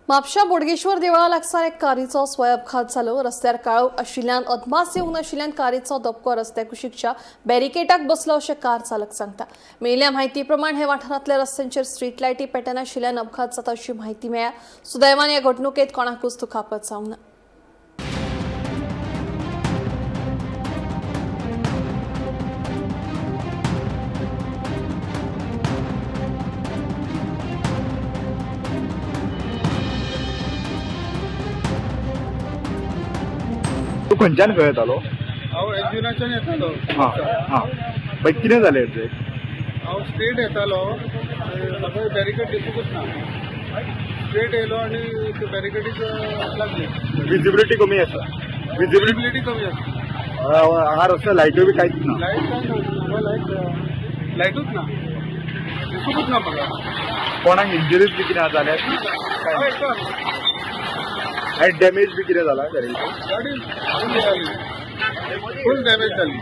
म्हापशा बोडगेश्वर देवळा लागसार एक कारीचो स्वय अपघात जालो. रस्त्यार काळोख आशिल्ल्यान अदमास येवंक नाशिल्ल्यान कारीचो धपको रस्त्या कुशीकच्या बॅरिकेटाक बसलो अशें कार चालक सांगता. मेळिल्ल्या म्हायती प्रमाण हे वाठारांतल्या रस्त्यांचेर स्ट्रीट लायटी पेटनाशिल्ल्यान अपघात जाता अशी म्हायती मेळ्ळ्या. सुदैवान ह्या घडणुकेत कोणाकूच दुखापत जावंक ना. तूं खंयच्यान खंय येतालो? हांव एज्युनाच्यान येतालो. हां हां, मागीर कितें जालें एक्झॅक्ट? हांव स्ट्रेट येतालो, म्हाका बॅरिकेड दिसूंकच ना. स्ट्रेट येयलो आनी ते बॅरिकेडीक लागली. विजिबिलिटी कमी आसा, विजिबिलिटी. विजिबिलिटी कमी आसा. हांगा रस्त्यार लायट्यो बी कांयच ना? लायट काय ना हांगा, लायट लायटूच ना, दिसूंकच ना म्हाका. कोणाक इंजरीज बी कितें जाल्या? हांव एकटो आसलो. आनी डॅमेज बी कितें जाला गाडयेचो? गाडी फूल जाली, फूल डॅमेज जाली.